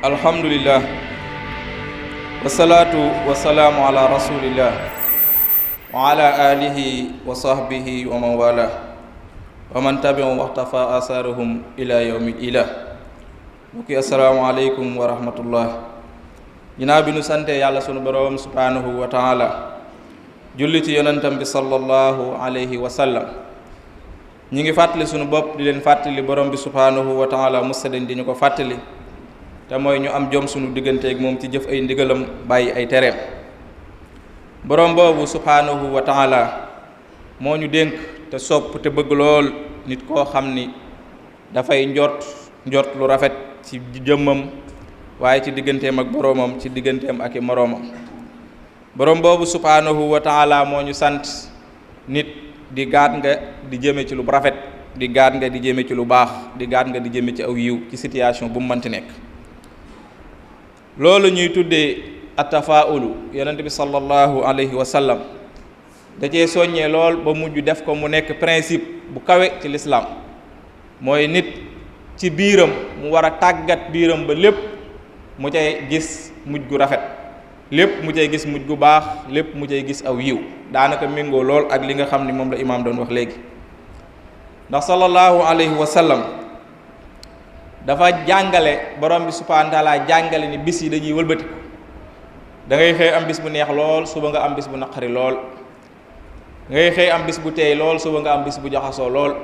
alhamdulillah wassalatu wassalamu ala rasulillah wa ala alihi wa sahbihi wa man wala wa man tabi'ahum wa iqtafa asaruhum ila yawmil ilah. Mbokki assalaamu aleykum wa rahmatullah. ginnaaw bi nu sante yàlla sunu boroom subhanahu wa taala julli ci yonentam bi sallallahu alayhi wa sallam, ñi ngi fàttali sunu bopp di leen fàttali borom bi subhanahu wa taala mustaden di ñu ko fàttali te mooy ñu am jom sunu digganteeg moom ci jëf ay ndigalam bàyyi ay tereem. borom boobu subhanahu wa taala moo ñu dénk te sopp te bëgg lool nit koo xam ni dafay njort lu rafet ci jëmmam waaye ci digganteem ak boroomam, ci digganteem ak i moroomam. borom boobu subhanahu wa taala moo ñu sant nit di gaat nga di jëme ci lu rafet, di gaat nga di jëme ci lu baax, di gaat nga di jëme ci aw yiw ci situation bu mu mënti nekk. loolu ñuy tuddee attafaulu yonent bi sallallahu alayhi wa sallam da cee soññee lool ba mujj def ko mu nekk principe bu kawe ci lislaam. mooy nit ci biiram mu war a tàggat biiram ba lépp mu cay gis mujj gu rafet, lépp mu cay gis mujj gu baax, lépp mu cay gis aw yiw. daanaka méngoo lool ak li nga xam ni moom la imaam doon wax léegi, ndax sallallahu alayhi wa sallam dafa jàngale, borom bi subhaanahu wa taala jàngale ni bis yi dañuy wëlbatiku. da ngay xëy am bis bu neex lool, suba nga am bis bu naqari lool. ngay xëy am bis bu teey lool, suba nga am bis bu jaxasoo lool.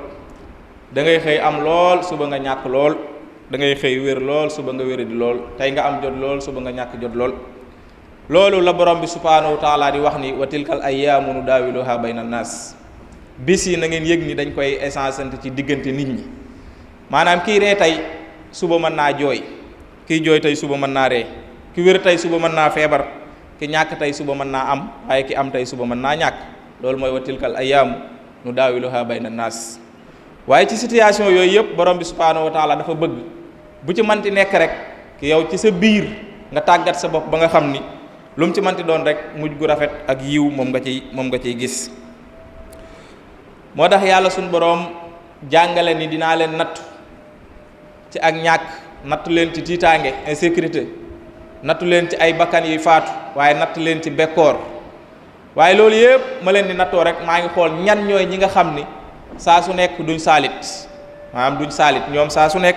da ngay xëy am lool, suba nga ñàkk lool. da ngay xëy wér lool, suba nga wéradi lool. tey nga am jot lool, suba nga ñàkk jot lool. loolu la borom bi subhaanahu wa taala di wax ni wa tilkal ayyaamu nudaawiluhaa bayna naas. bis yi na ngeen yëg ni dañ koy essencante ci diggante nit ñi. maanaam kii ree tey suba mën naa jooy, kii jooy tey suba mën naa ree, ki wér tey suba mën naa feebar, ki ñàkk tey suba mën naa am, waaye ki am tey suba mën naa ñàkk. loolu mooy wa tilkal ayyaamu nudaawiluhaa bayna naas. waaye ci situation yooyu yëpp borom bi subhaanahu wa taala dafa bëgg bu ci manti nekk rek ki yow ci sa biir nga tàggat sa bopp ba nga xam ni lu mu ci manti doon rek mujj gu rafet ak yiw moom nga ciy gis. moo tax yàlla suñ boroom jàngale ni dinaa leen nattu ci ak ñàkk, nattu leen ci tiitaange, insécurité, nattu leen ci ay bakkan yuy faatu, waaye nattu leen ci bekkoor. waaye loolu yëpp ma leen di nattoo rek maa ngi xool ñan ñooy ñi nga xam ni saa su nekk duñ saalit, maanaam duñ saalit. ñoom saa su nekk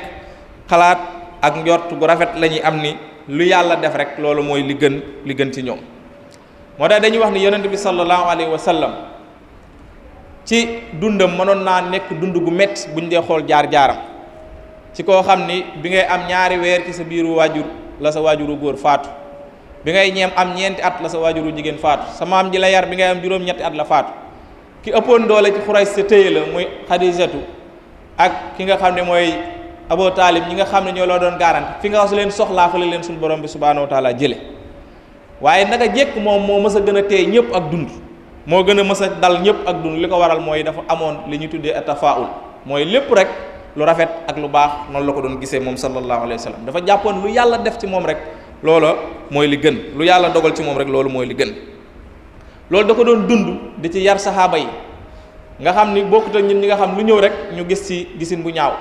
xalaat ak njort gu rafet la ñuy am ni lu yàlla def rek loolu mooy li gën ci ñoom. moo tax dañuy wax ni yonent bi sallallahu alayhi wa sallam ci dundam mënoon naa nekk dund gu métti buñ dee xool jaar-jaaram. ci koo xam ni bi ngay am ñaari weer ci sa biiru waajur la sa waajuru góor faatu, bi ngay am ñeenti at la sa waajuru jigéen faatu, sa maam ji la yar bi ngay am juróom-ñetti at la faatu. ki ëppoon doole ci Xurays sa téye la muy Xadijatu ak ki nga xam ne mooy Abu Taalib, ñi nga xam ne ñoo la doon garanti fi nga su leen soxlaa fa la leen suñu borom bi subhaanahu wa taala jële. waaye naka jekk moom moo mës a gën a téye ñëpp ak dund, moo gën a mës a dal ñëpp ak dund. li ko waral mooy dafa amoon li ñuy tuddee atafaul, mooy lépp rek lu rafet ak lu baax noonu la ko doon gisee moom sallallahu alayhi wa sallam. dafa jàppoon lu yàlla def ci moom rek loola mooy li gën, lu yàlla dogal ci moom rek loolu mooy li gën. loolu da ko doon dund di ci yar saxaaba yi nga xam ni bokkut ak ñun ñi nga xam lu ñëw rek ñu gis ci gisin bu ñaaw.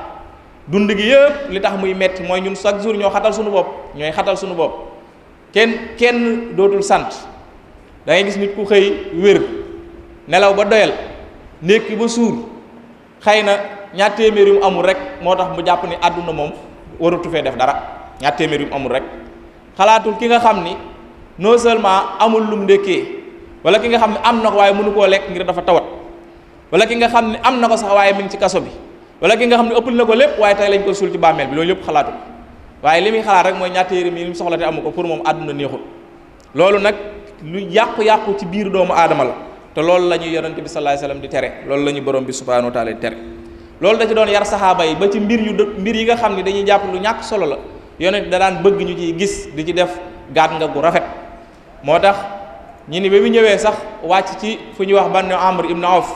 dund gi yëpp li tax muy metti mooy ñun chaque jour ñoo xatal suñu bopp, ñooy xatal suñu bopp. kenn dootul sant. da ngay gis nit ku xëy wér nelaw ba doyal ndékki ba suur, xëy na ñaar téeméer yu mu amul rek moo tax mu jàpp ni àdduna moom waratu fee def dara. ñaar téeméer yu mu amul rek xalaatul ki nga xam ni non seulement amul lum ndékkee, wala ki nga xam ne am na ko waaye mënu koo lekk ngir dafa tawat, wala ki nga xam ne am na ko sax waaye mi ngi ci kaso bi, wala ki nga xam ne ëppal na ko lépp waaye tey lañ ko suul ci bàmmeel bi. loolu yëpp xalaatu ko, waaye li muy xalaat rek mooy ñaar téeméer yi mu soxla te amu ko. pour moom àdduna neexul. loolu nag lu yàqu-yàqu ci biir doomu aadama la, te loolu la ñuy yonente bi sallallahu alayhi wasallam di tere, loolu la ñu borom bi subhanahu wa taala di tere. loolu da ci doon yar saxaaba yi ba ci mbir yi nga xam ne dañuy jàpp lu ñàkk solo la, yonent da daan bëgg ñu ciy gis di ci def gaat nga gu rafet. moo tax ñi ni ba mu ñëwee sax wàcc ci fu ñuy wax Banu Amr ibn Awf,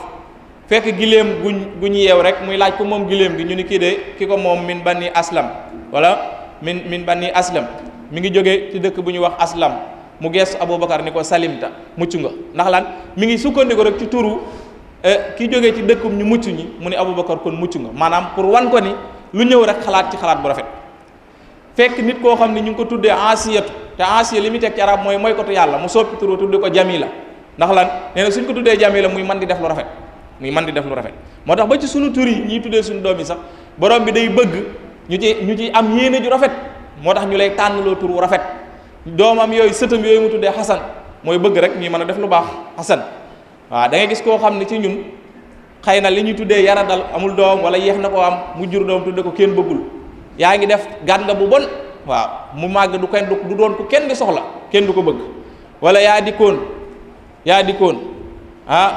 fekk giléem gu ñu yeew rek muy laaj ko moom giléem gi. ñu ni kii de ki ko moom min bani aslam, wala min bani aslam, mi ngi jógee ci dëkk bu ñuy wax aslam. mu geestu Aboubacar ni ko salimta, mucc nga. ndax lan mi ngi sukkandiku rek ci turu ki jógee ci dëkkum ñu mucc ñi, mu ni Aboubacar kon mucc nga. maanaam pour wan ko ni lu ñëw rek xalaat ci xalaat bu rafet. fekk nit koo xam ne ñu ngi ko tuddee asiyatu te asiya li muy teg ci arab mooy kotu yàlla mu soppi turu tudde ko jamila ndax lan nee na suñ ko tuddee jamila muy man di def lu rafet moo tax ba ci sunu tur yi ñuy tuddee suñu doom yi sax borom bi day bëgg ñu ci am yéene ju rafet moo tax ñu lay tànnloo tur wu rafet doomam yooyu sëtam yooyu mu tuddee xasan mooy bëgg rek ñuy mën a def lu baax xasan waaw da ngay gis koo xam ne ci ñun xëy na li ñuy tuddee yaradal amul doom wala yéex na koo am mu jur doom tudde ko kenn bëggul yaa ngi def gàn nga bu bon waaw mu màgg du doon ko kenn di soxla kenn du ko bëgg wala yaa dikkoon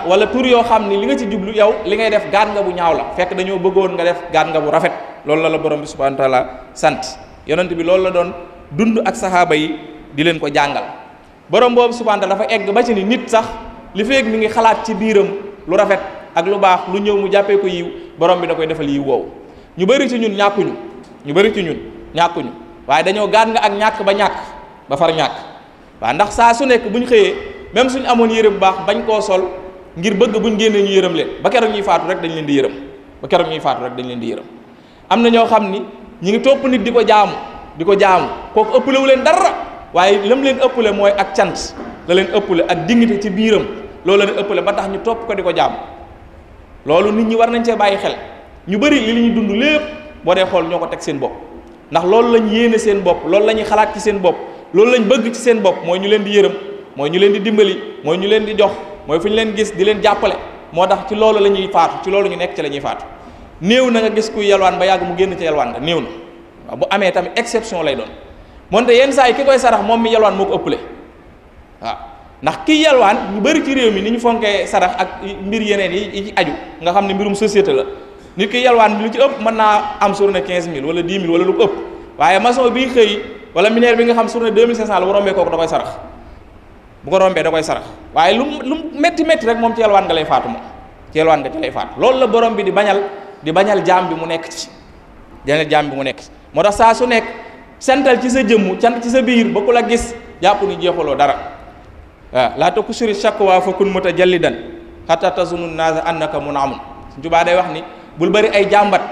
wala tur yoo xam ni li nga ci jublu yow li ngay def gàn nga bu ñaaw la fekk dañoo bëggoon nga def gàn nga bu rafet loolu la borom bi subhanahu wa taala sant yonent bi loolu la doon dund ak saxaaba yi di leen ko jàngal borom boobu subhanahu wa taala dafa egg ba ci ni nit sax li feeg mi ngi xalaat ci biiram lu rafet ak lu baax lu ñëw mu jàppee ko yiw borom bi da koy defal yiw woowu ñu bëri ci ñun ñàkkuñu waaye dañoo gàn nga ak ñàkk ba far ñàkk waaw ndax saa su nekk bu ñu xëyee même suñu amoon yére bu baax bañ koo sol ngir bëgg buñ génnee ñu yërëm leen ba keroog ñuy faatu rek dañ leen di yërëm am na ñoo xam ni ñi ngi topp nit di ko jaamu kooku ëppalewu leen dara waaye lam leen ëppale mooy ak cant la leen ëppale ak dignité ci biiram loolu la leen ëppale ba tax ñu topp ko di ko jaamu loolu nit ñi war nañ cee bàyyi xel ñu bëri li ñuy dund lépp boo dee xool ñoo ko teg seen bopp ndax loolu lañ yéene seen bopp loolu la ñuy xalaat ci seen bopp loolu lañ bëgg ci seen bopp mooy ñu leen di yërëm mooy ñu leen di dimbali mooy ñu leen di jox mooy fu ñu leen gis di leen jàppale moo tax ci loolu la ñuy faatu ci loolu ñu nekk ci la ñuy faatu néew na nga gis kuy yalwaan ba yàgg mu génn ci yalwaan nga néew na waaw bu amee tamit exception lay doon moonte yenn saa yi ki koy sarax moom mi yalwaan moo ko ëppale waaw ndax kii yalwaan ñu bëri ci réew mi ni ñu fonkee sarax ak mbir yeneen yi ci aju nga xam ne mbirum société la nit ki yalwaan lu ci ëpp mën naa am journée 15000 wala 10 000 wala lu ko ëpp waaye maçon bi xëy wala mineur bi nga xam journée 2500 la bu rombee kooku da koy sarax bu ko rombee da koy sarax waaye lu métti rek moom ci yalwaan nga lay faatu moom ci yalwaan nga ci lay faatu loolu la borom bi di bañal jaam bi mu nekk ci moo tax saa su nekk santal ci sa jëmm cant ci sa biir ba ku la gis jàpp ni jeexaloo dara waaw laa takusuri shakwa fa kun mutajallidan hatta tazunnu naasa annaka mun'amun Tuubaa day wax ni bul bari ay jàmbat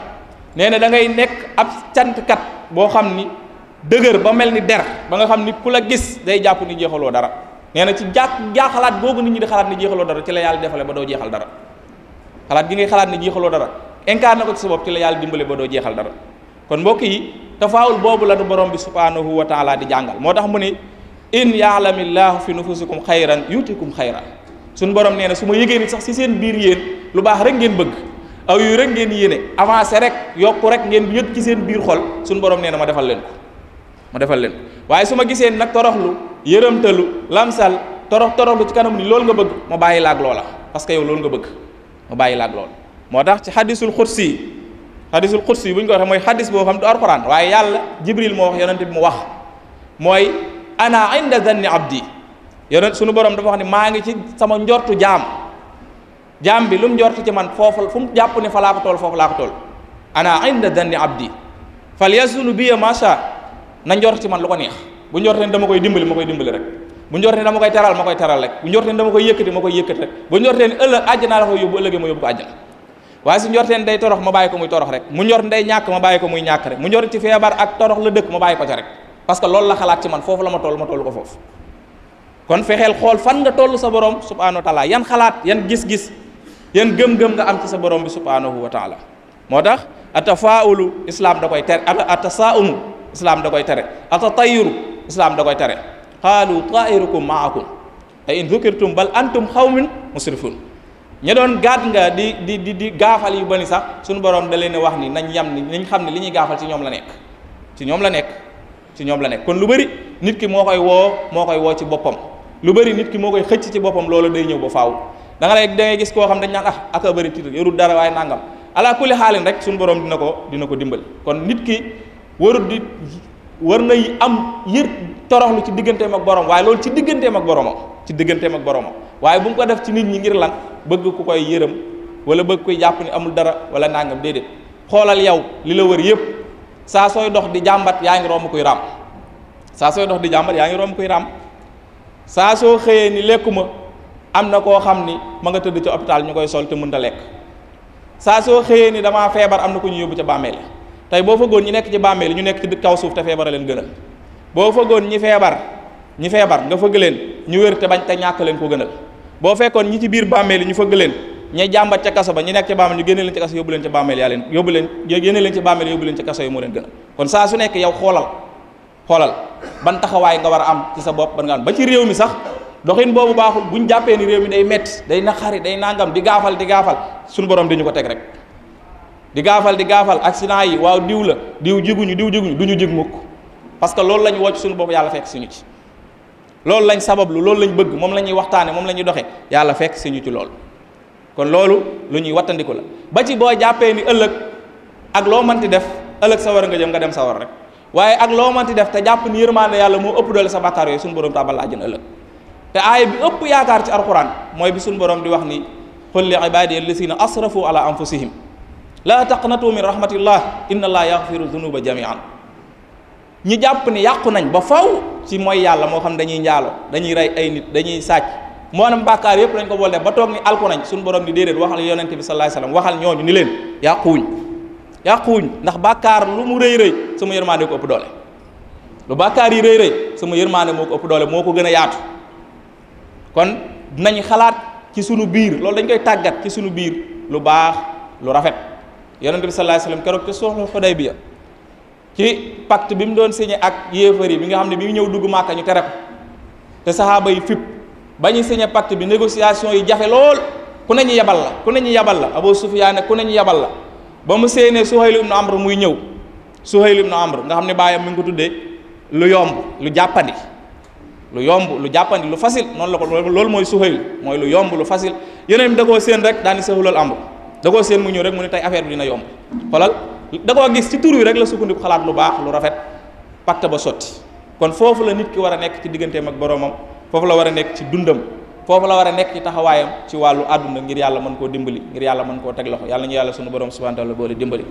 nee na da ngay nekk ab cantkat boo xam ni dëgër ba mel ni der ba nga xam ni ku la gis day jàpp ni jeexaloo dara nee na ci xalaat googu nit ñi di xalaat ni jeexaloo dara ci la yàlla defale ba doo jeexal dara xalaat gi ngay xalaat ni jeexaloo dara incarné ko ci sa bopp ci la yàlla dimbale ba doo jeexal dara kon mbokk yi tafaawul boobu la du borom bi subhanahu wa taala di jàngal moo tax mu ni in ya'lamillahu fi nufusikum xayran yutikum xayran suñu borom nee na su ma yëgee ni sax si seen biir yéen lu baax rek ngeen bëgg aw yu rek ngeen yéene avancé rek yokku rek ngeen yëg ci seen biir xol suñu borom nee na ma defal leen ko waaye su ma gisee nag toroxlu yërëmtalu lamsal toroxlu ci kanam ni loolu nga bëgg ma bàyyi laag loola parce que yow loolu nga bëgg ma bàyyi laag loola moo tax ci xadisul xursi bu ñu ko waxee mooy xadis boo xam du alxuraan waaye yàlla jibril moo wax yonente bi mu wax mooy ana inda zanni abdi yonent suñu borom dafa wax ni maa ngi ci sama njortu jaam bi lu mu njort ci man foofu fu mu jàpp ne fa laa ko tool foofu laa ko tool ana inda zanni abdi fal yazunu biya masha na njort ci man lu ko neex bu njort ne dama koy dimbali ma koy dimbali rek bu njort ne dama koy teral ma koy teral rek bu njort ne dama koy yëkkati ma koy yëkkati rek bu njort ne ëllëg àjjana la ko yóbbu ëllëgee ma yóbbu ko àjjana waaye su njort ne day torox ma bàyyi ko muy torox rek mu njort ne day ñàkk ma bàyyi ko muy ñàkk rek mu njort ci feebar ak torox la dëkk ma bàyyi ko ca rek parce que loolu la xalaat ci man foofu la ma toll ko foofu kon fexeel xool fan nga toll sa borom subhanahu wa taala yan xalaat yan gis-gis yan gëm-gëm nga am ci sa borom bi subhanahu wa taala moo tax atafaulu islam da koy tere atasaumu islam da koy tere atatayuru islam da koy tere qaalu tairukum maakum ay in zukirtum bal antum xawmin musrifun ña doon gaat nga di gaafal yu bani sax suñu borom da leen wax ni nañ yam ni nañ xam ne li ñuy gaafal ci ñoom la nekk kon lu bëri nit ki moo koy woo ci boppam lu bëri nit ki moo koy xëcc ci boppam loolu day ñëw ba faaw da ngay gis koo xam dañ naan ak a bëri titre yorul dara waaye nangam ala kulli xaalin rek suñu borom dina ko dimbali kon nit ki war na am yër toroxlu ci digganteem ak borom waaye loolu ci digganteem ak boromam waaye bu mu ko def ci nit ñi ngir lan bëgg ku koy yërëm wala bëgg koy jàpp ni amul dara wala nangam déedéet xoolal yow li la wër yëpp saa sooy dox di jàmbat yaa ngi romb kuy raam saa soo xëyee ni lekkuma am na koo xam ni ma nga tëdd ca hôpital ñu koy sol te mënta lekk saa soo xëyee ni damaa feebar am na ko ñu yóbbu ca bàmmeel tey boo fëggoon ñi nekk ci bàmmeel ñu nekk ci kaw suuf te feebar leen gënal boo fëggoon ñi feebar nga fëgg leen ñu wér te bañ te ñàkk leen ko gënal boo fekkoon ñi ci biir bàmmeel ñu fëgg leen ñay jàmbat ca kaso ba ñi nekk ci bàmmeel ñu génne leen ci kaso yóbbu leen ci bàmmeel yaa leen yóbbu leen génne leen ci bàmmeel yóbbu leen ci kaso yi moo leen gënal kon saa su nekk yow xoolal ban taxawaay nga war a am ci sa bopp ban nga am ba ci réew mi sax doxin boobu baaxul buñ jàppee ni réew mi day metti day naqari day nangam di gaafal suñu borom di ñu ko teg rek di gaafal accident yi waaw diw la diw jiguñu du ñu jig mukk parce que loolu la ñu wocc suñu bopp yàlla fekk suñu ci loolu lañ sabablu loolu lañ bëgg moom la ñuy waxtaane moom la ñuy doxee yàlla fekk suñu ci loolu kon loolu lu ñuy wattandiku la ba ci boo jàppee ni ëllëg ak loo mënti def ëllëg sa war nga jëm nga dem sa war rek waaye ak loo mënti def te jàpp ni yërmaande yàlla moo ëpp doole sa bàkkaar yooyu suñu borom tàbbal la àjjana ëllëg te aaya bi ëpp yaakaar ci alquran mooy bi suñu borom di wax ni qul li ibadiya alladhina asrafu ala anfusihim la taqnatu min rahmatillah inna allaha yaghfiru dhunuba jami'an ñi jàpp ni yàqu nañ ba faw ci mooy yàlla moo xam dañuy njaalo dañuy rey ay nit dañuy sàcc moo nam bàkkaar yëpp dañ ko boole ba toog ni alku nañ suñu borom di déedéet waxal yonente bi sallallahu alayhi wasallam waxal ñooñu ni leen yàquwuñ ndax bàkkaar lu mu rëy sama yërmaande ko ëpp doole lu bàkkaar yi rëy sama yërmaande moo ko ëpp doole moo ko gën a yaatu kon dinañ xalaat ci sunu biir loolu dañ koy tàggat ci sunu biir lu baax lu rafet yonente bi sallallahu alayhi wasallam keroog ci sulhul Hudaybiya ci pacte bi mu doon signé ak yéefar yi bi nga xam ne bi mu ñëw dugg Màkka ñu tere ko te saxaaba yi fipp ba ñu signé pacte bi négociation yi jafe lool ku ne ñu yabal la Abu Sufyaan ku ne ñu yabal la ba mu séenee Suhayl ibn Amr muy ñëw Suhayl ibn Amr nga xam ne baayam mi ngi ko tuddee lu yomb lu jàppandi lu facile noonu la ko loolu mooy Suhayl mooy lu yomb lu facile yeneen da koo séen rek daani sahulal amr da koo séen mu ñëw rek mu ne tey affaire bi dina yomb xoolal da koo gis ci tur wi rek la sukkandiku xalaat lu baax lu rafet pacte ba sotti kon foofu la nit ki war a nekk ci digganteem ak boroomam foofu la war a nekk ci dundam foofu la war a nekk ci taxawaayam ci wàllu àdduna ngir yàlla mën koo dimbali ngir yàlla mën koo teg loxo yàlla ñu yàlla sunu borom subhanahu wa ta'ala boole dimbali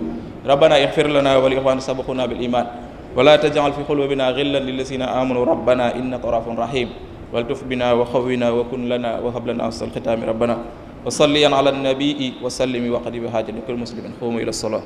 rabbana ighfir lana wa li ikhwana sabaquna bil iman wa la taj'al fi qulubina ghillan lil ladzina amanu rabbana innaka ra'ufun rahim waltuf bina wa khawwina wa kun lana wa hab lana ahsanal khitami rabbana wa salli ala an-nabiyyi wa sallimi wa qadi bi hajati kulli muslimin qumu ila as-salah